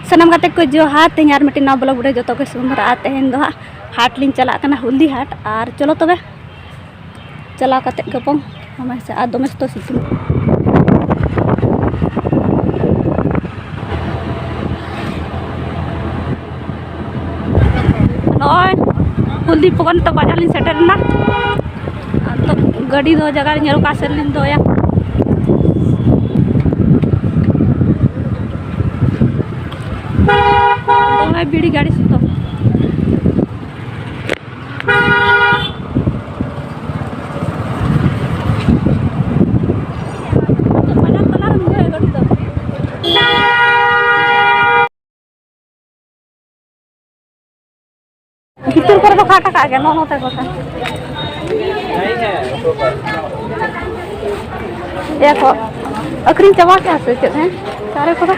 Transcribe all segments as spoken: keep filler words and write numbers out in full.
ᱥᱟᱱᱟᱢ ᱜᱟᱛᱮ ᱠᱚ ᱡᱚᱦᱟᱨ᱾ ᱛᱮᱦᱮᱧ ᱟᱨ ᱢᱤᱫᱴᱮᱱ ᱱᱟᱣᱟ vlog ᱨᱮ ᱡᱚᱛᱚ ᱠᱚ ᱥᱟᱹᱜᱩᱱ ᱫᱟᱨᱟ᱾ ᱟᱨ ᱛᱮᱦᱮᱧ ᱫᱚ ᱦᱟᱸᱜ ᱦᱟᱴ ᱞᱤᱧ ᱪᱟᱞᱟᱜ ᱠᱟᱱᱟ, ᱦᱩᱞᱫᱤ ᱦᱟᱴ᱾ ᱟᱨ ᱪᱚᱞᱚ ᱛᱚᱵᱮ ᱪᱟᱞᱟᱣ ᱠᱟᱛᱮ ᱜᱮᱵᱚᱱ ᱡᱚᱢᱟ ᱥᱮ᱾ ᱟᱨ ᱫᱚᱢᱮ ᱥᱚᱠᱛᱚ ᱥᱤᱛᱩᱝ᱾ ᱱᱚᱜᱼᱚᱭ ᱦᱩᱞᱫᱤ ᱯᱚᱠᱚᱱ ᱛᱚ ᱵᱟᱡᱟᱨ ᱞᱤᱧ ᱥᱮᱴᱮᱨ ᱮᱱᱟ᱾ ᱟᱨ ᱛᱚ ᱜᱟᱹᱰᱤ ᱫᱚ ᱡᱟᱭᱜᱟ ᱨᱮ ᱧᱮᱞ ᱚᱠᱟ ᱥᱮᱫ ᱞᱤᱧ ᱫᱚᱦᱚᱭᱟ᱾ ᱫᱚᱢᱮ ᱵᱷᱤᱲ ᱜᱟᱹᱰᱤ ᱥᱩᱛᱟᱹᱢ᱾ ᱵᱟᱡᱟᱨ ᱛᱟᱞᱟ ᱨᱮ ᱢᱮᱱᱟᱜᱼᱟ ᱜᱟᱹᱰᱤ ᱫᱚ᱾ ᱵᱷᱤᱛᱤᱨ ᱠᱚᱨᱮ ᱫᱚ ᱠᱷᱟᱴ ᱟᱠᱟᱫ ᱜᱮ, ᱱᱚᱜᱼᱚ ᱱᱚᱛᱮ ᱠᱚ ᱠᱷᱟᱴ᱾ ᱤᱭᱟᱹ ᱠᱚ ᱟᱹᱠᱷᱨᱤᱧ ᱪᱟᱵᱟ ᱠᱮᱫᱟ ᱥᱮ ᱪᱮᱫ? ᱦᱮᱸ, ᱪᱟᱣᱞᱮ ᱠᱚᱫᱚ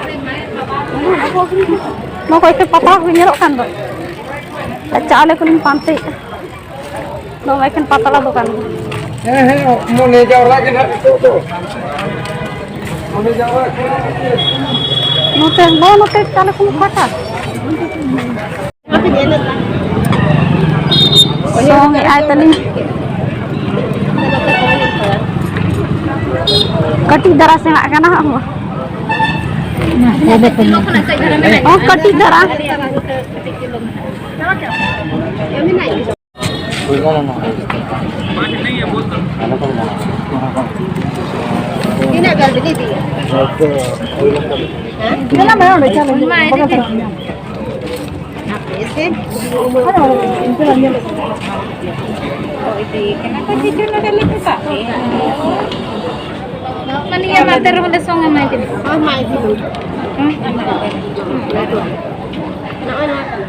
ᱵᱟᱠᱚ ᱟᱹᱠᱷᱨᱤᱧ ᱠᱮᱫᱟ᱾ ᱱᱚᱣᱟ ᱠᱚ ᱮᱠᱮᱱ ᱯᱟᱛᱲᱟ ᱠᱚ ᱧᱮᱞᱚᱜ ᱠᱟᱱ ᱫᱚ, ᱟᱨ ᱪᱟᱣᱞᱮ ᱠᱚᱞᱤᱧ ᱯᱟᱱᱛᱮᱭᱮᱫᱼᱟ᱾ ᱱᱚᱣᱟ ᱮᱠᱮᱱ ᱯᱟᱛᱲᱟ ᱫᱚᱠᱟᱱ ᱜᱮ᱾ ᱦᱮᱸ, ᱦᱮᱸ, ᱢᱚᱱᱮ ᱡᱟᱣᱨᱟ ᱜᱮ ᱱᱟᱦᱟᱜ ᱱᱤᱛᱚᱜ ᱫᱚ᱾ ᱢᱚᱱᱮ ᱡᱟᱣᱨᱟ ᱜᱮ᱾ ᱱᱚᱛᱮ, ᱱᱚᱜᱼᱚ ᱱᱚᱛᱮ ᱪᱟᱣᱞᱮ ᱠᱚ ᱠᱷᱟᱴᱟ᱾ ᱥᱚᱝ ᱮᱫ ᱟᱭ ᱛᱟᱹᱞᱤᱧ᱾ ᱠᱟᱹᱴᱤᱡ ᱫᱷᱟᱨᱟ ᱥᱮᱬᱟᱜ ᱠᱟᱱᱟ᱾ ᱚ, ᱠᱟᱹᱴᱤᱡ ᱫᱷᱟᱨᱟ᱾ ᱛᱤᱱᱟᱹᱜ ᱜᱟᱱ ᱵᱤᱱ ᱤᱫᱤᱭᱟ? ᱢᱟᱱᱮ ᱤᱭᱟᱹ ᱢᱟᱫᱷᱮᱨ ᱨᱮᱦᱚᱸ ᱞᱮ ᱥᱚᱝ ᱮᱢᱟᱭ ᱠᱟᱱᱟ᱾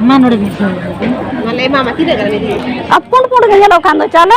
ᱢᱟ ᱱᱚᱰᱮ ᱢᱤᱫ ᱫᱷᱟᱣ᱾ ᱢᱟ ᱞᱟᱹᱭ ᱢᱟ, ᱢᱟ ᱛᱤᱱᱟᱹᱜ ᱜᱟᱱ ᱵᱤᱱ ᱤᱫᱤᱭᱟ? ᱟᱨ ᱯᱩᱸᱰ ᱯᱩᱸᱰ ᱜᱮ ᱧᱮᱞᱚᱜ ᱠᱟᱱ ᱫᱚ ᱪᱟᱣᱞᱮ᱾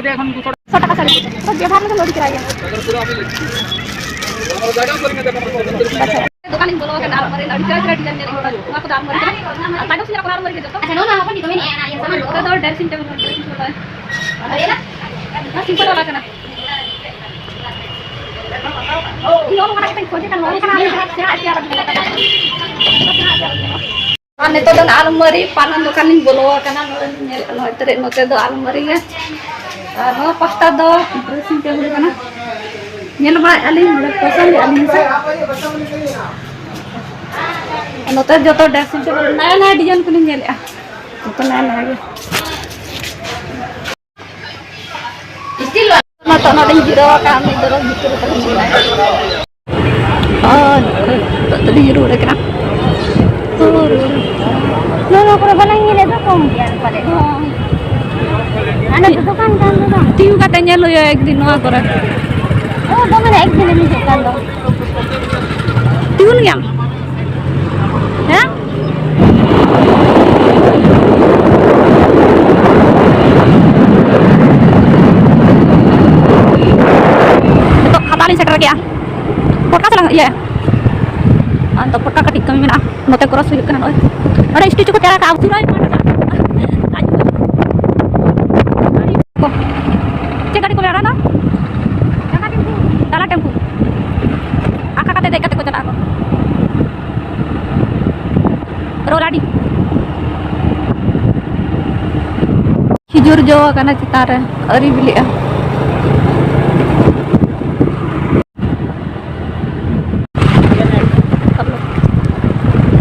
ᱠᱮᱫᱮᱭᱟ ᱮᱠᱷᱚᱱ ᱫᱩᱥᱚ ᱴᱟᱠᱟ᱾ ᱥᱚ ᱴᱟᱠᱟ ᱥᱟᱹᱲᱤ ᱛᱚ ᱵᱮᱵᱷᱟᱨ ᱞᱮᱠᱷᱟᱱ ᱟᱹᱰᱤ ᱪᱮᱦᱨᱟ ᱜᱮᱭᱟ᱾ ᱫᱚᱠᱟᱱᱤᱧ ᱵᱚᱞᱚ ᱟᱠᱟᱱᱟ, ᱟᱞᱢᱟᱨᱤ ᱟᱹᱰᱤ ᱪᱮᱦᱨᱟ ᱪᱮᱦᱨᱟ design ᱧᱮᱞ ᱦᱩᱭᱩᱜ ᱠᱟᱱᱟ᱾ ᱱᱚᱣᱟ ᱠᱚᱫᱚ ᱟᱞᱢᱟᱨᱤ ᱠᱟᱱᱟ᱾ ᱟᱨ ᱠᱟᱰᱚ ᱥᱤᱞᱟᱹ ᱠᱚ ᱟᱞᱢᱟᱨᱤ ᱜᱮ ᱡᱚᱛᱚ᱾ ᱟᱪᱪᱷᱟ, ᱱᱚᱣᱟ ᱱᱚᱣᱟ ᱦᱚᱯᱚᱱ ᱠᱚ ᱢᱮᱱᱮᱜᱼᱟ, ᱤᱭᱟᱹ ᱥᱟᱢᱟᱱ ᱠᱚ᱾ ᱚᱱᱟ ᱫᱚ dressing table, dressing table᱾ ᱟᱨ ᱚᱱᱟ simple ᱵᱟᱞᱟ ᱠᱟᱱᱟ᱾ ᱤᱧ ᱦᱚᱸ ᱱᱚᱣᱟ ᱠᱟᱹᱴᱤᱡ ᱠᱷᱚᱡᱮ ᱠᱟᱱᱟ, ᱱᱚᱣᱟ ᱠᱟᱱᱟ, ᱟᱞᱮ ᱥᱮᱬᱟ ᱥᱮᱬᱟ ᱟᱨ ᱱᱚᱣᱟ ᱠᱟᱱᱟ᱾ ᱟᱨ ᱱᱤᱛᱚᱜ ᱫᱚ ᱟᱞᱢᱟᱨᱤ ᱯᱟᱞᱚᱝ ᱫᱚᱠᱟᱱ ᱞᱤᱧ ᱵᱚᱞᱚ ᱟᱠᱟᱱᱟ᱾ ᱱᱚᱜᱼᱚᱭ ᱛᱮᱨᱮᱡ ᱱᱚᱛᱮ ᱫᱚ ᱟᱞᱢᱟᱨᱤ ᱜᱮ᱾ ᱟᱨ ᱱᱚᱣᱟ ᱯᱟᱥᱴᱟ ᱫᱚ dressing table ᱠᱟᱱᱟ᱾ ᱧᱮᱞ ᱵᱟᱲᱟᱭᱮᱫᱼᱟ ᱞᱤᱧ, ᱱᱚᱰᱮ ᱯᱚᱥᱚᱸᱫ ᱮᱫᱼᱟ ᱞᱤᱧ ᱥᱮ᱾ ᱱᱚᱛᱮ ᱡᱚᱛᱚ dressing table ᱱᱟᱭᱟ ᱱᱟᱭᱟ design ᱠᱚᱞᱤᱧ ᱧᱮᱞᱮᱫᱼᱟ᱾ ᱡᱚᱛᱚ ᱱᱟᱭᱟ ᱱᱟᱭᱟ ᱜᱮ᱾ ᱱᱤᱛᱚᱜ ᱱᱚᱰᱮᱧ ᱡᱤᱨᱟᱹᱣ ᱟᱠᱟᱱ ᱢᱤᱫ ᱫᱚ ᱵᱷᱤᱛᱨᱤ ᱨᱮ ᱛᱟᱦᱮᱱ ᱠᱟᱱᱟᱭ᱾ ᱟᱨ ᱱᱤᱛᱚᱜ ᱫᱚᱞᱤᱧ ᱨᱩᱣᱟᱹᱲ ᱠᱟᱱᱟ᱾ ᱱᱚᱣᱟ ᱠᱚᱨᱮ ᱵᱟᱞᱟᱝ ᱧᱮᱞᱮᱫ ᱫᱚ, ᱠᱚᱢ ᱜᱮᱭᱟ ᱯᱟᱞᱮ᱾ ᱦᱳᱭ᱾ ᱦᱟᱱᱮ ᱫᱚ ᱫᱚᱠᱟᱱ ᱠᱟᱱ ᱫᱚ ᱵᱟᱝ? ᱛᱤᱸᱜᱩ ᱠᱟᱛᱮ ᱧᱮᱞ ᱦᱩᱭᱩᱜᱼᱟ ᱮᱠ ᱫᱤᱱ ᱱᱚᱣᱟ ᱠᱚᱨᱮ᱾ ᱳ, ᱫᱚᱢᱮ ᱮᱠ ᱫᱤᱱ ᱮᱢ ᱦᱤᱡᱩᱜ ᱠᱟᱱ ᱫᱚ᱾ ᱛᱤᱸᱜᱩᱱ ᱜᱮᱭᱟᱢ? ᱦᱮᱸ? ᱱᱤᱛᱚᱜ ᱦᱟᱛᱟ ᱞᱤᱧ ᱥᱮᱴᱮᱨ ᱠᱮᱜᱼᱟ᱾ ᱯᱚᱴᱠᱟ ᱥᱟᱞᱟᱜ ᱤᱭᱟᱹ᱾ ᱟᱨ ᱱᱤᱛᱚᱜ ᱯᱚᱴᱠᱟ ᱠᱟᱹᱴᱤᱡ ᱠᱟᱹᱢᱤ ᱢᱮᱱᱟᱜᱼᱟ᱾ ᱱᱚᱛᱮ ᱠᱨᱚᱥ ᱦᱩᱭᱩᱜ ᱠᱟᱱᱟ ᱱᱚᱜᱼᱚᱭ᱾ ᱱᱚᱰᱮ ᱥᱴᱮᱪᱩ ᱠᱚ ᱛᱮᱭᱟᱨ ᱟᱠᱟᱫᱼᱟ, ᱩᱥᱩᱞ ᱟᱭ ᱢᱟ ᱱᱚᱰᱮ᱾ ᱠᱚ᱾ ᱪᱮᱫ ᱜᱟᱹᱰᱤ ᱠᱚ ᱢᱮᱱᱟᱜᱼᱟ ᱚᱱᱟ ᱫᱚ? ᱴᱟᱴᱟ ᱴᱮᱢᱯᱩ᱾ ᱟᱠᱟ ᱠᱟᱛᱮ ᱫᱮᱡ ᱠᱟᱛᱮ ᱠᱚ ᱪᱟᱞᱟᱜᱼᱟ ᱠᱚ᱾ ᱨᱳᱞ ᱟᱹᱰᱤ᱾ ᱠᱷᱤᱡᱩᱨ ᱡᱚ ᱟᱠᱟᱱᱟ ᱪᱮᱛᱟᱱ ᱨᱮ, ᱟᱹᱣᱨᱤ ᱵᱤᱞᱤᱜᱼᱟ᱾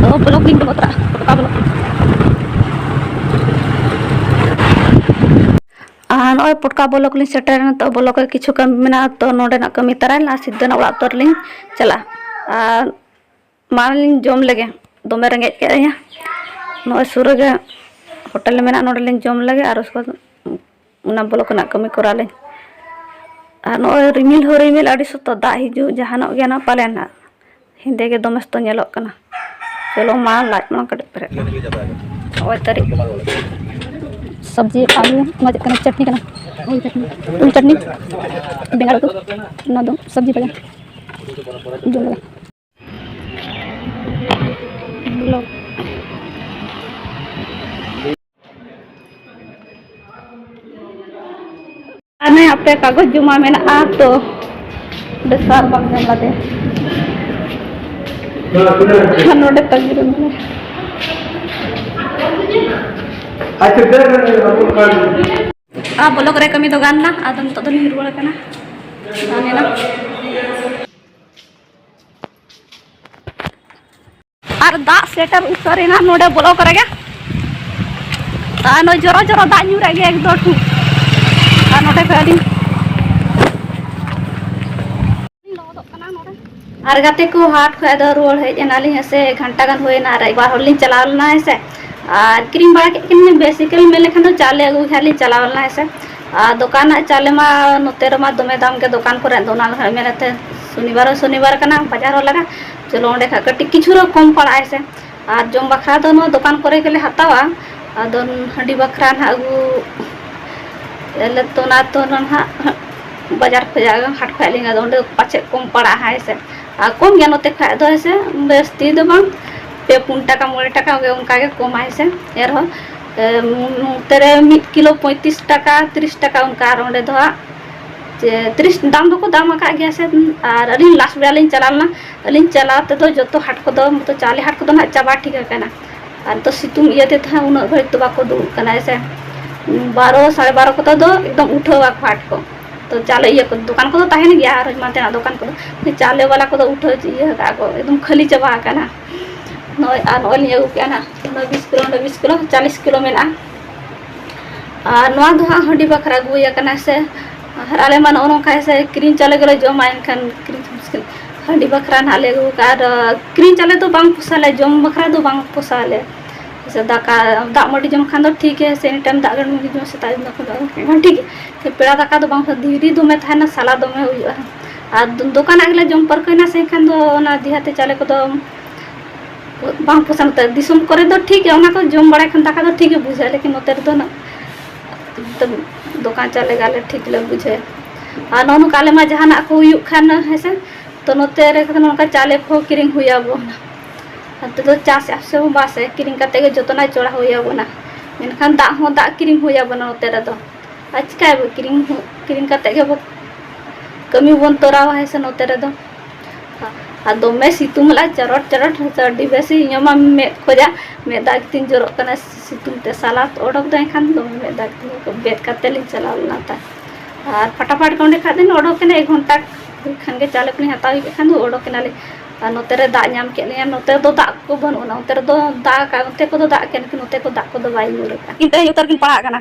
ᱚ, ᱵᱞᱚᱠ ᱞᱤᱧ ᱵᱚᱞᱚ ᱛᱚᱨᱟᱜᱼᱟ, ᱯᱚᱴᱠᱟ ᱵᱞᱚᱠ᱾ ᱟᱨ ᱱᱚᱜᱼᱚᱭ ᱯᱚᱴᱠᱟ ᱵᱞᱚᱠ ᱞᱤᱧ ᱥᱮᱴᱮᱨᱮᱱᱟ᱾ ᱛᱚ, ᱵᱞᱚᱠ ᱨᱮ ᱠᱤᱪᱷᱩ ᱠᱟᱹᱢᱤ ᱢᱮᱱᱟᱜᱼᱟ, ᱛᱚ ᱱᱚᱰᱮᱱᱟᱜ ᱠᱟᱹᱢᱤ ᱛᱟᱨᱟᱭᱮᱱᱟ, ᱥᱤᱫᱷᱟᱹ ᱱᱟᱜ ᱚᱲᱟᱜ ᱩᱛᱟᱹᱨ ᱞᱤᱧ ᱪᱟᱞᱟᱜᱼᱟ᱾ ᱟᱨ ᱢᱟᱲᱟᱝ ᱞᱤᱧ ᱡᱚᱢ ᱞᱮᱜᱮ, ᱫᱚᱢᱮ ᱨᱮᱸᱜᱮᱡ ᱠᱮᱫ ᱞᱤᱧᱟ᱾ ᱱᱚᱜᱼᱚᱭ ᱥᱩᱨ ᱨᱮᱜᱮ ᱦᱳᱴᱮᱞ ᱢᱮᱱᱟᱜᱼᱟ, ᱱᱚᱰᱮ ᱞᱤᱧ ᱡᱚᱢ ᱞᱮᱜᱮ ᱟᱨ ᱩᱥᱠᱮ ᱵᱟᱫ ᱚᱱᱟ ᱵᱞᱚᱠ ᱨᱮᱱᱟᱜ ᱠᱟᱹᱢᱤ ᱠᱚᱨᱟᱣ ᱞᱤᱧ᱾ ᱟᱨ ᱱᱚᱜᱼᱚᱭ ᱨᱤᱢᱤᱞ ᱦᱚᱸ ᱨᱤᱢᱤᱞ, ᱟᱹᱰᱤ ᱥᱚᱠᱛᱚ ᱫᱟᱜ ᱦᱤᱡᱩᱜ ᱡᱟᱦᱟᱱᱚᱜ ᱜᱮᱭᱟ ᱱᱟᱜ ᱯᱟᱞᱮᱱ ᱱᱟᱜ᱾ ᱦᱮᱸᱫᱮ ᱜᱮ ᱫᱚᱢᱮ ᱥᱚᱠᱛᱚ ᱧᱮᱞᱚᱜ ᱠᱟᱱᱟ᱾ ᱪᱚᱞᱚ ᱢᱟ, ᱞᱟᱡ ᱢᱟ ᱠᱟᱹᱴᱤᱡ ᱯᱮᱨᱮᱡ ᱞᱮᱱ᱾ ᱱᱚᱜᱼᱚᱭ ᱛᱟᱹᱨᱤᱡ ᱥᱚᱵᱽᱡᱤ ᱟᱹᱞᱩ, ᱱᱚᱣᱟ ᱪᱮᱫ ᱠᱟᱱᱟ? ᱪᱟᱹᱴᱱᱤ ᱠᱟᱱᱟ᱾ ᱳᱭ ᱪᱟᱹᱴᱱᱤ, ᱳᱭ ᱪᱟᱹᱴᱱᱤ, ᱵᱮᱸᱜᱟᱲ ᱩᱛᱩ, ᱱᱚᱣᱟ ᱫᱚ ᱥᱚᱵᱽᱡᱤ ᱵᱷᱟᱡᱟ᱾ ᱡᱚᱢ ᱞᱮᱜᱮ᱾ ᱟᱨ ᱱᱚᱰᱮ ᱟᱯᱮ ᱠᱟᱜᱚᱡᱽ ᱡᱚᱢᱟ ᱢᱮᱱᱟᱜᱼᱟ ᱛᱚ, ᱚᱸᱰᱮ ᱥᱟᱨ ᱵᱟᱝ ᱧᱟᱢ ᱞᱟᱫᱮ᱾ ᱟᱨ ᱱᱚᱰᱮ ᱛᱟᱺᱜᱤ ᱨᱮ ᱢᱮᱱᱟᱭᱟ᱾ ᱟᱨ ᱵᱞᱚᱠ ᱨᱮ ᱠᱟᱹᱢᱤ ᱫᱚ ᱜᱟᱱ ᱱᱟ, ᱟᱫᱚ ᱱᱤᱛᱚᱜ ᱫᱚᱞᱤᱧ ᱨᱩᱣᱟᱹᱲ ᱠᱟᱱᱟ᱾ ᱜᱟᱱ ᱮᱱᱟ᱾ ᱟᱨ ᱫᱟᱜ ᱥᱮᱴᱮᱨ ᱩᱛᱟᱹᱨ ᱮᱱᱟ ᱱᱚᱰᱮ ᱵᱞᱚᱠ ᱨᱮᱜᱮ᱾ ᱟᱨ ᱱᱚᱜᱼᱚᱭ ᱡᱚᱨᱚ ᱡᱚᱨᱚ ᱫᱟᱜ ᱧᱩᱨᱮᱫ ᱜᱮ ᱮᱠᱫᱚᱢ ᱴᱷᱤᱠ᱾ ᱟᱨ ᱱᱚᱰᱮ ᱠᱷᱚᱡ ᱟᱹᱞᱤᱧ ᱞᱚᱦᱚᱫᱚᱜ ᱠᱟᱱᱟ ᱱᱚᱰᱮ᱾ ᱟᱨ ᱜᱟᱛᱮ ᱠᱚ, ᱦᱟᱴ ᱠᱷᱚᱱ ᱫᱚ ᱨᱩᱣᱟᱹᱲ ᱦᱮᱡ ᱮᱱᱟᱞᱤᱧ ᱦᱮᱸᱥᱮ, ᱜᱷᱟᱱᱴᱟ ᱜᱟᱱ ᱦᱩᱭᱱᱟ ᱟᱨ ᱮᱠᱵᱟᱨ ᱦᱚᱲ ᱞᱤᱧ ᱪᱟᱞᱟᱣ ᱞᱮᱱᱟ ᱦᱮᱸᱥᱮ᱾ ᱟᱨ ᱠᱤᱨᱤᱧ ᱵᱟᱲᱟ ᱠᱮᱫ ᱠᱤᱱ, ᱵᱮᱥᱤᱠᱟᱞ ᱢᱮᱱ ᱞᱮᱠᱷᱟᱱ ᱫᱚ ᱪᱟᱣᱞᱮ ᱟᱹᱜᱩ ᱜᱮ ᱦᱟᱸᱜ ᱞᱤᱧ ᱪᱟᱞᱟᱣ ᱞᱮᱱᱟ ᱦᱮᱸᱥᱮ᱾ ᱟᱨ ᱫᱚᱠᱟᱱ ᱨᱮᱱᱟᱜ ᱪᱟᱣᱞᱮ ᱢᱟ ᱱᱚᱛᱮ ᱨᱮᱢᱟ ᱫᱚᱢᱮ ᱫᱟᱢ ᱜᱮ ᱫᱚᱠᱟᱱ ᱠᱚᱨᱮ ᱫᱚ, ᱚᱱᱟ ᱢᱮᱱᱛᱮ ᱥᱚᱱᱤᱵᱟᱨ ᱦᱚᱸ ᱥᱚᱱᱤᱵᱟᱨ ᱠᱟᱱᱟ, ᱵᱟᱡᱟᱨ ᱦᱚᱸ ᱞᱟᱜᱟ, ᱪᱚᱞᱚ ᱚᱸᱰᱮ ᱠᱷᱟᱱ ᱠᱟᱹᱴᱤᱡ ᱠᱤᱪᱷᱩ ᱨᱮᱦᱚᱸ ᱠᱚᱢ ᱯᱟᱲᱟᱜᱼᱟ ᱦᱮᱸᱥᱮ᱾ ᱟᱨ ᱡᱚᱢ ᱵᱟᱠᱷᱨᱟ ᱫᱚ ᱱᱚᱣᱟ ᱫᱚᱠᱟᱱ ᱠᱚᱨᱮ ᱜᱮᱞᱮ ᱦᱟᱛᱟᱣᱟ᱾ ᱟᱫᱚ ᱦᱟᱺᱰᱤ ᱵᱟᱠᱷᱨᱟ ᱱᱟᱦᱟᱜ ᱟᱹᱜᱩ ᱟᱞᱮ ᱛᱚ, ᱚᱱᱟ ᱛᱚ ᱱᱟᱦᱟᱜ ᱵᱟᱡᱟᱨ ᱠᱷᱚᱱᱟᱜ, ᱦᱟᱴ ᱠᱷᱚᱱᱟᱜ ᱞᱤᱧ ᱟᱹᱜᱩ, ᱚᱸᱰᱮ ᱯᱟᱪᱮᱫ ᱠᱚᱢ ᱯᱟᱲᱟᱜᱼᱟ ᱦᱮᱸ ᱥᱮ᱾ ᱟᱨ ᱠᱚᱢ ᱜᱮᱭᱟ ᱱᱚᱛᱮ ᱠᱷᱚᱱᱟᱜ ᱫᱚ ᱦᱮᱸ ᱥᱮ, ᱡᱟᱹᱥᱛᱤ ᱫᱚ ᱵᱟᱝ, ᱯᱮ ᱯᱩᱱ ᱴᱟᱠᱟ ᱢᱚᱬᱮ ᱴᱟᱠᱟ ᱜᱮ ᱚᱱᱠᱟ ᱜᱮ ᱠᱚᱢᱟᱭ ᱥᱮ᱾ ᱮᱱᱨᱮᱦᱚᱸ ᱮ, ᱱᱚᱛᱮ ᱨᱮ ᱢᱤᱫ ᱠᱤᱞᱳ ᱯᱚᱸᱭᱛᱨᱤᱥ ᱴᱟᱠᱟ ᱛᱤᱨᱤᱥ ᱴᱟᱠᱟ ᱚᱱᱠᱟ, ᱟᱨ ᱚᱸᱰᱮ ᱫᱚ ᱦᱟᱸᱜ ᱡᱮ ᱛᱤᱨᱤᱥ ᱫᱟᱢ ᱫᱚᱠᱚ ᱫᱟᱢ ᱟᱠᱟᱫ ᱜᱮᱭᱟ ᱥᱮ᱾ ᱟᱨ ᱟᱹᱞᱤᱧ ᱞᱟᱥᱴ ᱵᱮᱲᱟ ᱞᱤᱧ ᱪᱟᱞᱟᱣ ᱞᱮᱱᱟ, ᱟᱹᱞᱤᱧ ᱪᱟᱞᱟᱣ ᱛᱮᱫᱚ ᱡᱚᱛᱚ ᱦᱟᱴ ᱠᱚᱫᱚ, ᱢᱚᱛᱞᱚᱵ ᱪᱟᱣᱞᱮ ᱦᱟᱴ ᱠᱚᱫᱚ ᱱᱟᱦᱟᱜ ᱪᱟᱵᱟ ᱴᱷᱤᱠ ᱟᱠᱟᱱᱟ᱾ ᱟᱨ ᱱᱤᱛᱚᱜ ᱥᱤᱛᱩᱝ ᱤᱭᱟᱹᱛᱮ ᱛᱟᱦᱮᱸ ᱩᱱᱟᱹᱜ ᱜᱷᱟᱹᱲᱤᱡ ᱫᱚ ᱵᱟᱠᱚ ᱫᱩᱲᱩᱵ ᱠᱟᱱᱟ ᱦᱮᱸ ᱥᱮ᱾ ᱵᱟᱨᱚ ᱥᱟᱲᱮ ᱵᱟᱨᱚ ᱠᱚᱛᱮ ᱫᱚ ᱮᱠᱫᱚᱢ ᱩᱴᱷᱟᱹᱣ ᱟᱠᱚ ᱦᱟᱴ ᱠᱚ᱾ ᱛᱚ ᱪᱟᱣᱞᱮ ᱤᱭᱟᱹ ᱠᱚ ᱫᱚᱠᱟᱱ ᱠᱚᱫᱚ ᱛᱟᱦᱮᱱ ᱜᱮᱭᱟ, ᱟᱨ ᱮᱢᱟᱱ ᱛᱮᱱᱟᱜ ᱫᱚᱠᱟᱱ ᱠᱚᱫᱚ, ᱪᱟᱣᱞᱮ ᱵᱟᱞᱟ ᱠᱚᱫᱚ ᱩᱴᱷᱟᱹᱣ ᱤᱭᱟᱹ ᱟᱠᱟᱫ ᱠᱚ, ᱮᱠᱫᱚᱢ ᱠᱷᱟᱹᱞᱤ ᱪᱟᱵᱟ ᱟᱠᱟᱱᱟ᱾ ᱱᱚᱜᱼᱚᱭ, ᱟᱨ ᱱᱚᱜᱼᱚᱭ ᱞᱤᱧ ᱟᱹᱜᱩ ᱠᱮᱜᱼᱟ ᱱᱟᱦᱟᱜ, ᱱᱚᱜᱼᱚᱭ ᱵᱤᱥ ᱠᱤᱞᱳ, ᱱᱚᱰᱮ ᱵᱤᱥ ᱠᱤᱞᱳ, ᱪᱟᱞᱤᱥ ᱠᱤᱞᱳ ᱢᱮᱱᱟᱜᱼᱟ᱾ ᱟᱨ ᱱᱚᱣᱟ ᱫᱚ ᱦᱟᱸᱜ ᱦᱟᱺᱰᱤ ᱵᱟᱠᱷᱨᱟ ᱟᱹᱜᱩ ᱦᱩᱭ ᱟᱠᱟᱱᱟ ᱥᱮ᱾ ᱟᱨ ᱟᱞᱮ ᱢᱟ ᱱᱚᱜᱼᱚ ᱱᱚᱝᱠᱟ ᱦᱮᱸ ᱥᱮ, ᱠᱤᱨᱤᱧ ᱪᱟᱣᱞᱮ ᱜᱮᱞᱮ ᱡᱚᱢᱟ, ᱮᱱᱠᱷᱟᱱ ᱠᱤᱨᱤᱧ ᱦᱟᱺᱰᱤ ᱵᱟᱠᱷᱨᱟ ᱱᱟᱦᱟᱜ ᱞᱮ ᱟᱹᱜᱩ ᱠᱟᱜᱼᱟ᱾ ᱟᱨ ᱠᱤᱨᱤᱧ ᱪᱟᱣᱞᱮ ᱫᱚ ᱵᱟᱝ ᱯᱚᱥᱟᱣᱟᱞᱮ, ᱡᱚᱢ ᱵᱟᱠᱷᱨᱟ ᱫᱚ ᱵᱟᱝ ᱯᱚᱥᱟᱣᱟᱞᱮ᱾ ᱥᱮ ᱫᱟᱠᱟ, ᱫᱟᱜ ᱢᱟᱹᱰᱤ ᱡᱚᱢ ᱠᱷᱟᱱ ᱫᱚ ᱴᱷᱤᱠ ᱜᱮᱭᱟ, ᱥᱮ ᱮᱱᱤ ᱴᱟᱭᱤᱢ ᱫᱟᱜ ᱢᱟᱹᱰᱤ ᱡᱚᱢ, ᱥᱮᱛᱟᱜ ᱟᱹᱭᱩᱵ ᱫᱟᱠᱟ ᱫᱚ ᱴᱷᱤᱠ ᱜᱮᱭᱟ᱾ ᱯᱮᱲᱟ ᱫᱟᱠᱟ ᱫᱚ ᱵᱟᱝ, ᱫᱷᱤᱨᱤ ᱫᱚᱢᱮ ᱛᱟᱦᱮᱱᱟ, ᱥᱟᱞᱟ ᱫᱚᱢᱮ ᱦᱩᱭᱩᱜᱼᱟ᱾ ᱟᱨ ᱫᱚ-, ᱫᱚᱠᱟᱱᱟᱜ ᱜᱮᱞᱮ ᱡᱚᱢ ᱯᱟᱹᱨᱠᱟᱹᱣᱮᱱᱟ ᱥᱮ, ᱮᱱᱠᱷᱟᱱ ᱫᱚ ᱚᱱᱟ ᱫᱤᱦᱟᱹᱛᱮ ᱪᱟᱣᱞᱮ ᱠᱚᱫᱚ ᱵᱟᱝ ᱯᱚᱥᱟᱣᱟ᱾ ᱱᱚᱛᱮ ᱫᱤᱥᱚᱢ ᱠᱚᱨᱮ ᱫᱚ ᱴᱷᱤᱠ ᱜᱮᱭᱟ, ᱚᱱᱟ ᱠᱚ ᱡᱚᱢ ᱵᱟᱲᱟᱭ ᱠᱷᱟᱱ ᱫᱟᱠᱟ ᱫᱚ ᱴᱷᱤᱠ ᱜᱮ ᱵᱩᱡᱷᱟᱹᱜᱼᱟ, ᱞᱮᱠᱤᱱ ᱱᱚᱛᱮ ᱨᱮᱫᱚ ᱱᱟᱜ ᱫᱚᱠᱟᱱ ᱪᱟᱣᱞᱮ ᱜᱮ ᱟᱞᱮ ᱴᱷᱤᱠ ᱞᱮ ᱵᱩᱡᱷᱟᱹᱣᱟ᱾ ᱟᱨ ᱱᱚᱜᱼᱚ ᱱᱚᱝᱠᱟ ᱟᱞᱮ ᱢᱟ ᱡᱟᱦᱟᱱᱟᱜ ᱠᱚ ᱦᱩᱭᱩᱜ ᱠᱷᱟᱱ ᱦᱮᱸ ᱥᱮ, ᱛᱚ ᱱᱚᱛᱮ ᱨᱮ ᱱᱚᱝᱠᱟ ᱪᱟᱣᱞᱮ ᱠᱚ ᱠᱤᱨᱤᱧ ᱦᱩᱭ ᱟᱵᱚᱱᱟ᱾ ᱱᱚᱛᱮ ᱫᱚ ᱪᱟᱥ ᱮᱫ ᱥᱮ ᱵᱟᱝ ᱥᱮ, ᱠᱤᱨᱤᱧ ᱠᱟᱛᱮ ᱜᱮ ᱡᱚᱛᱚᱱᱟᱜ ᱪᱚᱲᱟ ᱦᱩᱭ ᱟᱵᱚᱱᱟ᱾ ᱢᱮᱱᱠᱷᱟᱱ ᱫᱟᱜ ᱦᱚᱸ ᱫᱟᱜ ᱠᱤᱨᱤᱧ ᱦᱩᱭ ᱟᱵᱚᱱᱟ ᱱᱚᱛᱮ ᱨᱮᱫᱚ᱾ ᱟᱨ ᱪᱤᱠᱟᱹᱭᱟᱵᱚ? ᱠᱤᱨᱤᱧ ᱦᱚᱸ, ᱠᱤᱨᱤᱧ ᱠᱟᱛᱮ ᱜᱮᱵᱚ ᱠᱟᱹᱢᱤ ᱵᱚᱱ ᱛᱚᱨᱟᱣᱟ ᱦᱮᱸ ᱥᱮ ᱱᱚᱛᱮ ᱨᱮᱫᱚ᱾ ᱟᱨ ᱫᱚᱢᱮ ᱥᱤᱛᱩᱝ ᱞᱮᱫᱼᱟ, ᱪᱚᱨᱚᱴ ᱪᱚᱨᱚᱴ, ᱟᱹᱰᱤ ᱵᱮᱥ ᱤᱧ ᱧᱟᱢᱟ ᱢᱮᱫ ᱠᱷᱚᱡᱟᱜ, ᱢᱮᱫ ᱫᱟᱜ ᱛᱤᱧ ᱡᱚᱨᱚᱜ ᱠᱟᱱᱟ ᱥᱤᱛᱩᱝ ᱛᱮ᱾ ᱥᱟᱞᱟ ᱚᱰᱚᱠ ᱫᱚ ᱮᱱᱠᱷᱟᱱ ᱫᱚᱢᱮ ᱢᱮᱫ ᱫᱟᱜ ᱛᱤᱧ ᱵᱮᱫ ᱠᱟᱛᱮ ᱞᱤᱧ ᱪᱟᱞᱟᱣ ᱞᱮᱱᱟ ᱛᱟᱭ᱾ ᱟᱨ ᱯᱷᱟᱴᱟᱯᱷᱟᱴ ᱜᱮ ᱚᱸᱰᱮ ᱠᱷᱟᱡ ᱫᱚ ᱚᱰᱚᱠ ᱮᱱᱟ, ᱮᱠ ᱜᱷᱚᱱᱴᱟ ᱠᱷᱟᱱ ᱜᱮ ᱪᱟᱣᱞᱮ ᱠᱚᱞᱤᱧ ᱦᱟᱛᱟᱣ ᱠᱮᱫ ᱠᱷᱟᱱ ᱫᱚ ᱚᱰᱚᱠ ᱮᱱᱟᱞᱤᱧ᱾ ᱟᱨ ᱱᱚᱛᱮ ᱨᱮ ᱫᱟᱜ ᱧᱟᱢ ᱠᱮᱫ ᱞᱤᱧᱟ, ᱱᱚᱛᱮ ᱨᱮᱫᱚ ᱫᱟᱜ ᱠᱚ ᱵᱟᱹᱱᱩᱜ ᱟᱱᱟ, ᱚᱱᱛᱮ ᱨᱮᱫᱚ ᱫᱟᱜ ᱟᱠᱟᱫ, ᱚᱱᱛᱮ ᱠᱚᱫᱚ ᱫᱟᱜ ᱠᱮᱫ, ᱞᱮᱠᱤᱱ ᱱᱚᱛᱮ ᱠᱚ ᱫᱟᱜ ᱠᱚᱫᱚ ᱵᱟᱭ ᱧᱩᱨ ᱟᱠᱟᱫ᱾ ᱤᱱᱴᱟᱨ ᱩᱛᱟᱹᱨ ᱠᱤᱱ ᱯᱟᱲᱦᱟᱜ ᱠᱟᱱᱟ᱾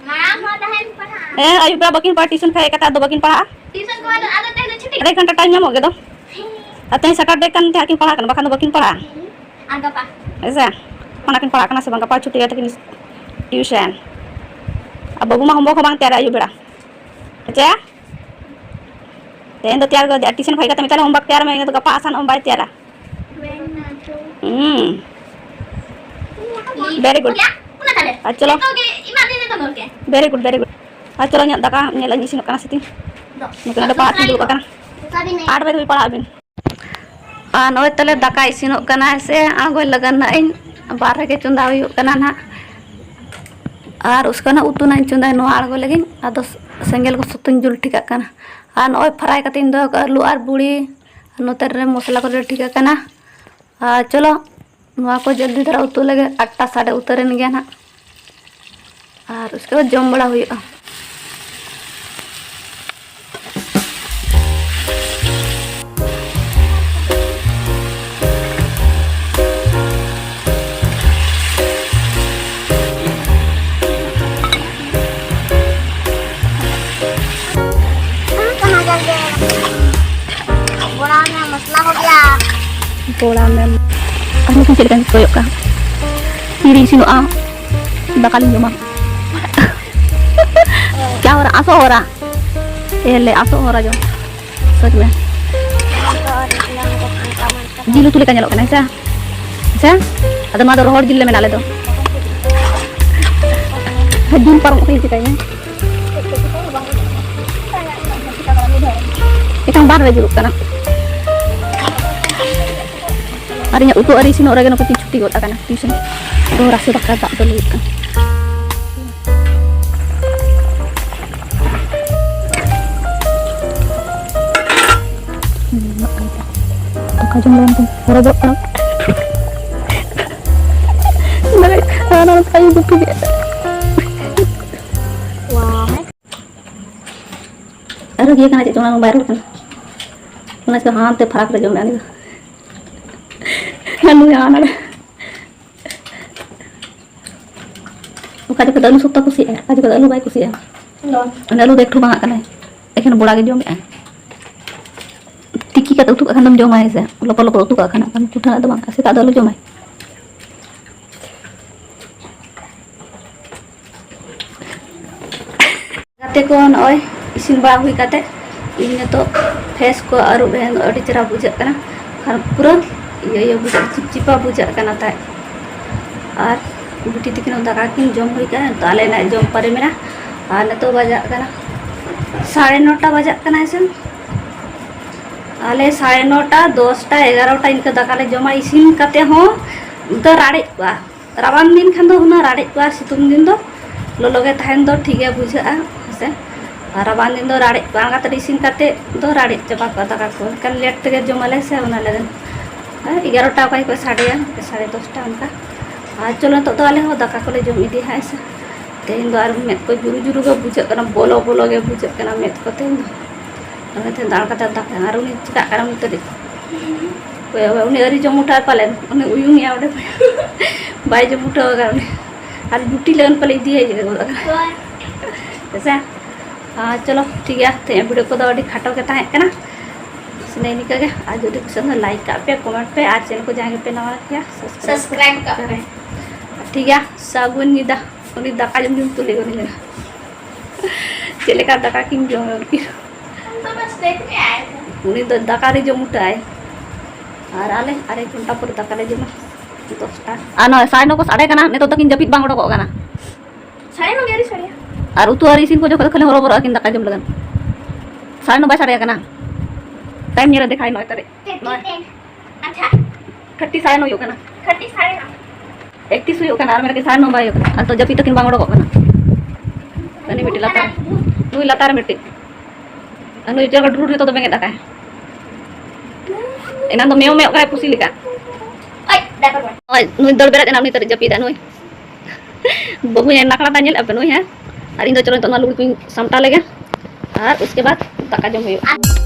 ᱢᱟᱲᱟᱝ ᱦᱚᱸ ᱛᱟᱦᱮᱱ ᱯᱟᱲᱦᱟᱜᱼᱟ᱾ ᱦᱮᱸ, ᱟᱹᱭᱩᱵ ᱵᱮᱲᱟ ᱵᱟᱹᱠᱤᱱ ᱯᱟᱲᱦᱟᱜ, ᱴᱤᱭᱩᱥᱚᱱ ᱠᱷᱚᱱ ᱦᱮᱡ ᱠᱟᱛᱮ ᱟᱫᱚ ᱵᱟᱹᱠᱤᱱ ᱯᱟᱲᱦᱟᱜᱼᱟ᱾ ᱴᱤᱭᱩᱥᱚᱱ ᱠᱚ ᱟᱫᱚ, ᱟᱫᱚ ᱛᱟᱦᱮᱱᱟ ᱪᱷᱩᱴᱤ᱾ ᱟᱫᱷᱟ ᱜᱷᱚᱱᱴᱟ ᱴᱟᱭᱤᱢ ᱧᱟᱢᱚᱜ ᱜᱮ ᱫᱚ᱾ ᱦᱮᱸ᱾ ᱟᱨ ᱛᱮᱦᱮᱧ ᱥᱮᱴᱟᱨᱰᱮ ᱠᱟᱱ ᱛᱮ ᱦᱟᱸᱜ ᱠᱤᱱ ᱯᱟᱲᱦᱟᱜ ᱠᱟᱱᱟ, ᱵᱟᱠᱷᱟᱱ ᱫᱚ ᱵᱟᱹᱠᱤᱱ ᱯᱟᱲᱦᱟᱜᱼᱟ᱾ ᱟᱨ ᱜᱟᱯᱟ? ᱦᱮᱸ ᱥᱮ? ᱚᱱᱟ ᱠᱤᱱ ᱯᱟᱲᱦᱟᱜ ᱠᱟᱱᱟ ᱥᱮ ᱵᱟᱝ? ᱜᱟᱯᱟ ᱪᱷᱩᱴᱤ ᱜᱮᱭᱟ ᱛᱟᱹᱠᱤᱱ ᱴᱤᱭᱩᱥᱚᱱ᱾ ᱟᱨ ᱵᱟᱹᱵᱩ ᱢᱟ ᱦᱳᱢᱣᱟᱨᱠ ᱦᱚᱸ ᱵᱟᱝ ᱛᱮᱭᱟᱨᱟ ᱟᱹᱭᱩᱵ ᱵᱮᱲᱟ᱾ ᱦᱮᱸ ᱪᱮ? ᱛᱮᱦᱮᱧ ᱫᱚ ᱛᱮᱭᱟᱨ ᱜᱚᱫ, ᱟᱨ ᱴᱤᱭᱩᱥᱚᱱ ᱠᱷᱚᱱ ᱦᱮᱡ ᱠᱟᱛᱮ ᱢᱮᱛᱟᱭ ᱦᱳᱢᱣᱟᱨᱠ ᱛᱮᱭᱟᱨ ᱢᱮ, ᱤᱱᱟᱹ ᱫᱚ ᱜᱟᱯᱟ ᱟᱥᱟᱱ ᱚᱢ ᱵᱟᱭ ᱛᱮᱭᱟᱨᱟ᱾ ᱦᱩᱸ᱾ ᱵᱷᱮᱨᱤ ᱜᱩᱰ᱾ ᱟᱨ ᱪᱚᱞᱚ᱾ ᱵᱷᱮᱨᱤ ᱜᱩᱰ, ᱵᱷᱮᱨᱤ ᱜᱩᱰ᱾ ᱟᱨ ᱪᱚᱞᱚ, ᱤᱧᱟᱹᱜ ᱫᱟᱠᱟ ᱧᱮᱞ ᱤᱧ ᱤᱥᱤᱱᱚᱜ ᱠᱟᱱᱟ ᱥᱮ ᱛᱤᱧ᱾ ᱱᱩᱠᱤᱱ ᱚᱸᱰᱮ ᱯᱟᱲᱦᱟᱜ ᱠᱤᱱ ᱫᱩᱲᱩᱵ ᱟᱠᱟᱱᱟ᱾ ᱟᱴ ᱵᱟᱡᱮ ᱫᱷᱟᱹᱵᱤᱡ ᱯᱟᱲᱦᱟᱜ ᱟᱹᱵᱤᱱ᱾ ᱟᱨ ᱱᱚᱜᱼᱚᱭ ᱛᱟᱞᱮ ᱫᱟᱠᱟ ᱤᱥᱤᱱᱚᱜ ᱠᱟᱱᱟ ᱥᱮ, ᱟᱬᱜᱚᱭ ᱞᱟᱜᱟᱱ ᱱᱟᱜ ᱤᱧ᱾ ᱵᱟᱨᱦᱮ ᱜᱮ ᱪᱚᱸᱫᱟ ᱦᱩᱭᱩᱜ ᱠᱟᱱᱟ ᱱᱟᱜ᱾ ᱟᱨ ᱩᱥᱠᱮ ᱱᱟᱜ ᱩᱛᱩ ᱱᱟᱜ ᱤᱧ ᱪᱚᱸᱫᱟᱭᱟ ᱱᱚᱣᱟ ᱟᱬᱜᱚ ᱞᱟᱹᱜᱤᱫ᱾ ᱟᱫᱚ ᱥᱮᱸᱜᱮᱞ ᱠᱚ ᱥᱩᱛᱟᱹᱧ ᱡᱩᱞ ᱴᱷᱤᱠᱟᱜ ᱠᱟᱱᱟ᱾ ᱟᱨ ᱱᱚᱜᱼᱚᱭ ᱯᱷᱟᱨᱟᱭ ᱠᱟᱛᱮᱧ ᱫᱚᱦᱚ ᱠᱟᱜᱼᱟ ᱟᱹᱞᱩ ᱟᱨ ᱵᱩᱲᱤ᱾ ᱱᱚᱛᱮ ᱨᱮ ᱢᱚᱥᱞᱟ ᱠᱚ ᱨᱮᱰᱤ ᱴᱷᱤᱠᱟᱜ ᱠᱟᱱᱟ᱾ ᱟᱨ ᱪᱚᱞᱚ, ᱱᱚᱣᱟ ᱠᱚ ᱡᱚᱞᱫᱤ ᱫᱷᱟᱨᱟ ᱩᱛᱩ ᱞᱟᱹᱜᱤᱫ ᱟᱴᱴᱟ ᱥᱟᱰᱮ ᱩᱛᱟᱹᱨᱮᱱ ᱜᱮᱭᱟ ᱱᱟᱜ᱾ ᱟᱨ ᱩᱥᱠᱮ ᱵᱟᱫ ᱡᱚᱢ ᱵᱟᱲᱟ ᱦᱩᱭᱩᱜᱼᱟ᱾ ᱵᱚᱲᱟ ᱢᱮ, ᱢᱚᱥᱞᱟ ᱦᱚ ᱜᱮᱭᱟ᱾ ᱵᱚᱲᱟ ᱢᱮ᱾ ᱟᱨ ᱱᱩᱠᱩ ᱪᱮᱫ ᱞᱮᱠᱟᱧ ᱠᱚᱭᱚᱜ ᱠᱟᱜ? ᱛᱤᱨᱮ ᱤᱥᱤᱱᱚᱜᱼᱟ? ᱫᱟᱠᱟ ᱞᱤᱧ ᱡᱚᱢᱟ᱾ ᱠᱭᱟ ᱦᱳ ᱨᱟ? ᱟᱥᱚ ᱦᱳ ᱨᱟ? ᱮ ᱞᱮ, ᱟᱥᱚ ᱦᱳ ᱨᱟ ᱡᱚᱢ᱾ ᱥᱚᱪ ᱢᱮ᱾ ᱡᱤᱞ ᱩᱛᱩ ᱞᱮᱠᱟ ᱧᱮᱞᱚᱜ ᱠᱟᱱᱟ, ᱦᱮᱸ ᱥᱮ? ᱦᱮᱸ ᱥᱮ? ᱟᱫᱚ ᱱᱚᱣᱟ ᱫᱚ ᱨᱚᱦᱚᱲ ᱡᱤᱞ ᱞᱮ ᱢᱮᱱᱟ ᱟᱞᱮ ᱫᱚ᱾ ᱡᱤᱞ ᱯᱟᱨᱚᱢᱚᱜ ᱠᱟᱱᱟ, ᱪᱤᱠᱟᱹᱭ ᱢᱮ? ᱮᱠᱷᱟᱱ ᱵᱟᱨ ᱵᱟᱡᱮ ᱡᱩᱞᱩᱜ ᱠᱟᱱᱟ᱾ ᱟᱨ ᱤᱧᱟᱹᱜ ᱩᱛᱩ ᱟᱹᱣᱨᱤ ᱤᱥᱤᱱᱚᱜ ᱨᱮᱜᱮ ᱱᱩᱠᱩ ᱠᱤᱱ ᱪᱷᱩᱴᱤ ᱜᱚᱫ ᱟᱠᱟᱱᱟ ᱴᱤᱭᱩᱥᱚᱱ᱾ ᱫᱚ ᱨᱟᱥᱮ ᱫᱟᱠᱟ ᱫᱟᱜ ᱫᱚ ᱞᱟᱹᱭᱮᱫ ᱠᱟᱱᱟ᱾ ᱫᱟᱠᱟ ᱡᱚᱢ ᱞᱟᱹᱜᱤᱫ ᱦᱚᱨᱚᱵᱚᱨᱚᱜ ᱠᱟᱱᱟ᱾ ᱚᱱᱟ ᱠᱷᱟᱹᱛᱤᱨ ᱜᱩᱯᱤ ᱜᱮ᱾ ᱟᱨᱚ ᱤᱭᱟᱹ ᱠᱟᱱᱟ, ᱪᱮᱫ ᱪᱚᱝ ᱚᱱᱟ ᱵᱟᱭ ᱨᱚᱲ ᱠᱟᱱᱟ᱾ ᱚᱱᱟ ᱪᱤᱠᱟᱹ ᱦᱟᱱᱛᱮ ᱯᱷᱟᱨᱟᱠ ᱨᱮ ᱡᱚᱢ ᱢᱮ ᱩᱱᱤ ᱫᱚ᱾ ᱟᱨ ᱱᱩᱭ ᱦᱚᱸ ᱚᱱᱟ ᱨᱮ᱾ ᱚᱠᱟ ᱡᱚᱠᱷᱚᱱ ᱫᱚ ᱟᱹᱞᱩ ᱥᱚᱠᱛᱚ ᱠᱩᱥᱤᱭᱟᱜᱼᱟ, ᱚᱠᱟ ᱡᱚᱠᱷᱚᱱ ᱫᱚ ᱟᱹᱞᱩ ᱵᱟᱭ ᱠᱩᱥᱤᱭᱟᱜᱼᱟ᱾ ᱦᱳᱭ᱾ ᱚᱱᱟ ᱟᱹᱞᱩ ᱫᱚ ᱮᱠᱴᱩ ᱵᱟᱝ ᱦᱟᱜ ᱠᱟᱱᱟᱭ, ᱮᱠᱷᱮᱱ ᱵᱚᱲᱟ ᱜᱮ ᱡᱚᱢᱮᱜᱼᱟᱭ᱾ ᱛᱤᱠᱤ ᱩᱛᱩ ᱠᱟᱜ ᱠᱷᱟᱱ ᱫᱚᱢ ᱡᱚᱢᱟᱭ ᱥᱮ, ᱞᱚᱯᱚ ᱞᱚᱯᱚ ᱩᱛᱩ ᱠᱟᱜ ᱠᱷᱟᱱ, ᱠᱷᱟᱱ ᱩᱛᱩ ᱴᱷᱮᱱᱟᱜ ᱫᱚ ᱵᱟᱝ, ᱥᱮᱛᱟᱜ ᱫᱚ ᱟᱞᱚ ᱡᱚᱢᱟᱭ᱾ ᱜᱟᱛᱮ ᱠᱚ, ᱱᱚᱜᱼᱚᱭ ᱤᱥᱤᱱ ᱵᱟᱲᱟ ᱦᱩᱭ ᱠᱟᱛᱮ ᱤᱧ ᱱᱤᱛᱚᱜ ᱯᱷᱮᱥ ᱠᱚ ᱟᱹᱨᱩᱵ ᱮᱱ, ᱟᱹᱰᱤ ᱪᱮᱦᱨᱟ ᱵᱩᱡᱷᱟᱹᱜ ᱠᱟᱱᱟ᱾ ᱟᱨ ᱯᱩᱨᱟᱹ ᱤᱭᱟᱹ ᱤᱭᱟᱹ ᱵᱩᱡᱷᱟᱹᱜ, ᱪᱤᱯᱪᱤᱯᱟ ᱵᱩᱡᱷᱟᱹᱜ ᱠᱟᱱᱟ ᱛᱟᱦᱮᱸᱫ᱾ ᱟᱨ ᱵᱤᱴᱤ ᱛᱤᱠᱤᱱ ᱦᱚᱸ ᱫᱟᱠᱟ ᱠᱤᱱ ᱡᱚᱢ ᱦᱩᱭ ᱠᱟᱜᱼᱟ, ᱱᱤᱛᱚᱜ ᱟᱞᱮ ᱱᱟᱜ ᱡᱚᱢ ᱯᱟᱨᱮ ᱢᱮᱱᱟᱜᱼᱟ᱾ ᱟᱨ ᱱᱤᱛᱚᱜ ᱵᱟᱡᱟᱜ ᱠᱟᱱᱟ ᱥᱟᱲᱮ ᱱᱚᱴᱟ ᱵᱟᱡᱟᱜ ᱠᱟᱱᱟ ᱦᱮᱸ ᱥᱮ᱾ ᱟᱞᱮ ᱥᱟᱲᱮ ᱱᱚᱴᱟ, ᱫᱚᱥᱴᱟ, ᱮᱜᱟᱨᱚᱴᱟ ᱤᱱᱠᱟᱹ ᱫᱟᱠᱟ ᱞᱮ ᱡᱚᱢᱟ᱾ ᱤᱥᱤᱱ ᱠᱟᱛᱮ ᱦᱚᱸ ᱫᱚ ᱨᱟᱲᱮᱡ ᱠᱚᱜᱼᱟ᱾ ᱨᱟᱵᱟᱝ ᱫᱤᱱ ᱠᱷᱟᱱ ᱫᱚ ᱦᱩᱱᱟᱹᱝ ᱨᱟᱲᱮᱡ ᱠᱚᱜᱼᱟ, ᱥᱤᱛᱩᱝ ᱫᱤᱱ ᱫᱚ ᱞᱚᱞᱚ ᱜᱮ ᱛᱟᱦᱮᱱ ᱫᱚ ᱴᱷᱤᱠ ᱜᱮ ᱵᱩᱡᱷᱟᱹᱜᱼᱟ ᱦᱮᱸ ᱥᱮ᱾ ᱟᱨ ᱨᱟᱵᱟᱝ ᱫᱤᱱ ᱫᱚ ᱨᱟᱲᱮᱡ ᱠᱚᱜᱼᱟ, ᱚᱱᱟ ᱠᱷᱟᱹᱛᱤᱨ ᱤᱥᱤᱱ ᱠᱟᱛᱮ ᱫᱚ ᱨᱟᱲᱮᱡ ᱪᱟᱵᱟ ᱠᱚᱜᱼᱟ ᱫᱟᱠᱟ ᱠᱚ, ᱮᱱᱠᱷᱟᱱ ᱞᱮᱴ ᱛᱮᱜᱮ ᱡᱚᱢᱟᱞᱮ ᱥᱮ, ᱚᱱᱟ ᱞᱟᱹᱜᱤᱫ᱾ ᱦᱮᱸ, ᱮᱜᱟᱨᱚᱴᱟ ᱚᱠᱟ ᱡᱚᱠᱷᱚᱡ ᱥᱟᱰᱮᱭᱟ, ᱥᱟᱲᱮ ᱫᱚᱥᱴᱟ ᱚᱱᱠᱟ᱾ ᱟᱨ ᱪᱚᱞᱚ, ᱱᱤᱛᱚᱜ ᱫᱚ ᱟᱞᱮ ᱦᱚᱸ ᱫᱟᱠᱟ ᱠᱚᱞᱮ ᱡᱚᱢ ᱤᱫᱤᱭᱟ ᱦᱮᱸ ᱥᱮ᱾ ᱛᱮᱦᱮᱧ ᱫᱚ ᱟᱨ ᱢᱮᱫ ᱠᱚ ᱡᱩᱨᱩ ᱡᱩᱨᱩ ᱜᱮ ᱵᱩᱡᱷᱟᱹᱜ ᱠᱟᱱᱟ, ᱵᱚᱞᱚ ᱵᱚᱞᱚ ᱜᱮ ᱵᱩᱡᱷᱟᱹᱜ ᱠᱟᱱᱟ ᱢᱮᱫ ᱠᱚ ᱛᱮᱦᱮᱧ ᱫᱚ᱾ ᱫᱚᱢᱮ ᱛᱮᱦᱮᱧ ᱫᱚ ᱟᱬᱜᱟᱛ ᱫᱟᱠᱟ, ᱟᱨ ᱩᱱᱤ ᱪᱤᱠᱟᱹᱜ ᱠᱟᱱᱟ ᱩᱱᱤ ᱛᱟᱹᱱᱤᱡ? ᱦᱳᱭ, ᱦᱳᱭ, ᱩᱱᱤ ᱟᱹᱣᱨᱤ ᱡᱚᱢ ᱩᱴᱷᱟᱹᱜᱼᱟ ᱯᱟᱞᱮᱱ, ᱩᱱᱤ ᱩᱭᱩᱝᱮᱜᱼᱟ ᱚᱸᱰᱮ᱾ ᱵᱟᱭ ᱡᱚᱢ ᱩᱴᱷᱟᱹᱣ ᱟᱠᱟᱫ ᱩᱱᱤ᱾ ᱟᱨ ᱡᱩᱴᱤ ᱞᱟᱹᱜᱤᱫ ᱯᱟᱞᱮ ᱤᱫᱤᱭᱟᱭ ᱦᱩᱭᱩᱜ ᱠᱟᱱᱟ᱾ ᱦᱮᱸᱥᱮ? ᱟᱨ ᱪᱚᱞᱚ, ᱴᱷᱤᱠ ᱜᱮᱭᱟ, ᱛᱮᱦᱮᱧᱟᱜ ᱵᱷᱤᱰᱤᱭᱳ ᱠᱚᱫᱚ ᱟᱹᱰᱤ ᱠᱷᱟᱴᱚ ᱜᱮ ᱛᱟᱦᱮᱸ ᱠᱟᱱᱟ᱾ ᱥᱮ ᱱᱤᱝᱠᱟᱹ ᱜᱮ᱾ ᱟᱨ ᱡᱩᱫᱤ ᱠᱩᱥᱤᱭᱟᱜ ᱠᱷᱟᱱ ᱞᱟᱭᱤᱠ ᱠᱟᱜ ᱯᱮ, ᱠᱚᱢᱮᱱᱴ ᱯᱮ, ᱟᱨ ᱪᱮᱱᱮᱞ ᱠᱚ ᱡᱟᱦᱟᱸᱭ ᱜᱮᱯᱮ ᱱᱟᱣᱟ ᱜᱮᱭᱟ, ᱥᱟᱵᱥᱠᱨᱟᱭᱤᱵ ᱥᱟᱵᱥᱠᱨᱟᱭᱤᱵ ᱠᱟᱜ ᱯᱮ᱾ ᱴᱷᱤᱠ ᱜᱮᱭᱟ, ᱥᱟᱹᱜᱩᱱ ᱧᱤᱫᱟᱹ᱾ ᱩᱱᱤ ᱫᱟᱠᱟ ᱡᱚᱢ ᱡᱚᱢ ᱛᱩᱞᱟᱹᱣ ᱠᱟᱹᱱᱟᱹᱧ ᱠᱟᱱᱟ᱾ ᱪᱮᱫ ᱞᱮᱠᱟ ᱫᱟᱠᱟ ᱠᱤᱱ ᱡᱚᱢᱟ ᱩᱱᱠᱤᱱ? ᱩᱱᱤ ᱫᱚ ᱫᱟᱠᱟ ᱨᱮ ᱡᱚᱢ ᱩᱴᱟᱹᱜ ᱟᱭ᱾ ᱟᱨ ᱟᱞᱮ ᱟᱨᱮ ᱜᱷᱚᱱᱴᱟ ᱯᱚᱨᱮ ᱫᱟᱠᱟ ᱞᱮ ᱡᱚᱢᱟ, ᱫᱚᱥᱴᱟ᱾ ᱟᱨ ᱱᱚᱜᱼᱚᱭ ᱥᱟᱲᱮ ᱱᱚ ᱠᱚ ᱥᱟᱰᱮ ᱠᱟᱱᱟ, ᱱᱤᱛᱚᱜ ᱫᱚ ᱠᱤᱱ ᱡᱟᱹᱯᱤᱫ ᱵᱟᱝ ᱚᱰᱚᱠᱚᱜ ᱠᱟᱱᱟ᱾ ᱥᱟᱲᱮ ᱱᱚ ᱜᱮ ᱟᱹᱣᱨᱤ ᱥᱟᱰᱮᱭᱟ᱾ ᱟᱨ ᱩᱛᱩ ᱟᱨ ᱤᱥᱤᱱ ᱠᱚ ᱡᱚᱠᱷᱚᱱ ᱫᱚ ᱠᱷᱟᱹᱞᱤ ᱦᱚᱨᱚᱵᱚᱨᱚᱜᱼᱟ ᱠᱤᱱ ᱫᱟᱠᱟ ᱡᱚᱢ ᱞᱟᱹᱜᱤᱫ᱾ ᱥᱟᱲᱮ ᱱᱚ ᱵᱟᱭ ᱥᱟᱰᱮ ᱠᱟᱱᱟ᱾ ᱴᱟᱭᱤᱢ ᱧᱮᱞ ᱨᱮ ᱫᱮᱠᱷᱟᱭ ᱱᱚᱭ ᱛᱟᱹᱨᱤᱠᱷ᱾ ᱱᱚᱭ᱾ ᱟᱪᱪᱷᱟ᱾ ᱛᱷᱟᱨᱴᱤ ᱥᱟᱲᱮ ᱱᱚ ᱦᱩᱭᱩᱜ ᱠᱟᱱᱟ᱾ ᱛᱷᱟᱨᱴᱤ ᱥᱟᱲᱮ ᱱᱚ᱾ ᱮᱠᱛᱤᱥ ᱦᱩᱭᱩᱜ ᱠᱟᱱᱟ, ᱟᱨ ᱢᱮᱱ ᱠᱤᱱ ᱥᱟᱲᱮ ᱱᱚ ᱵᱟᱭ ᱦᱩᱭᱩᱜ ᱠᱟᱱᱟ᱾ ᱟᱨ ᱛᱚ ᱡᱟᱹᱯᱤᱫ ᱛᱟᱹᱠᱤᱱ ᱵᱟᱝ ᱚᱰᱚᱠᱚᱜ ᱠᱟᱱᱟ᱾ ᱩᱱᱤ ᱢᱤᱫᱴᱤᱡ ᱞᱟᱛᱟᱨ, ᱱᱩᱭ ᱞᱟᱛᱟᱨ ᱨᱮ ᱢᱤᱫᱴᱤᱡ᱾ ᱟᱨ ᱱᱩᱭ ᱪᱮᱫ ᱞᱮᱠᱟ ᱰᱩᱨᱩ ᱰᱩᱨᱩ ᱛᱚ ᱵᱮᱸᱜᱮᱫ ᱟᱠᱟᱭ᱾ ᱮᱱᱟᱝ ᱫᱚ ᱢᱮᱣ ᱢᱮᱣ ᱠᱟᱭ ᱯᱩᱥᱤ ᱞᱮᱠᱟ᱾ ᱳᱭ, ᱰᱟᱭᱯᱟᱨ ᱵᱚᱭ᱾ ᱱᱚᱜᱼᱚᱭ ᱱᱩᱭ ᱫᱟᱹᱲ ᱵᱮᱨᱮᱫ ᱮᱱᱟ, ᱩᱱᱤ ᱛᱟᱹᱨᱤᱡ ᱡᱟᱹᱯᱤᱫ ᱮᱱᱟ ᱱᱩᱭ᱾ ᱵᱟᱹᱵᱩ ᱧᱮᱞ ᱱᱟᱠᱲᱟ ᱛᱟᱭ ᱧᱮᱞ ᱟᱯᱮ ᱱᱩᱭ, ᱦᱮᱸ? ᱟᱨ ᱤᱧ ᱫᱚ ᱪᱚᱞᱚ ᱱᱤᱛᱚᱜ ᱱᱚᱣᱟ ᱞᱩᱜᱽᱲᱤ ᱠᱚᱧ ᱥᱟᱢᱴᱟᱣ ᱞᱮᱜᱮ, ᱟᱨ ᱩᱥᱠᱮ ᱵᱟᱫ ᱫᱟᱠᱟ ᱡᱚᱢ ᱦᱩᱭᱩᱜᱼᱟ᱾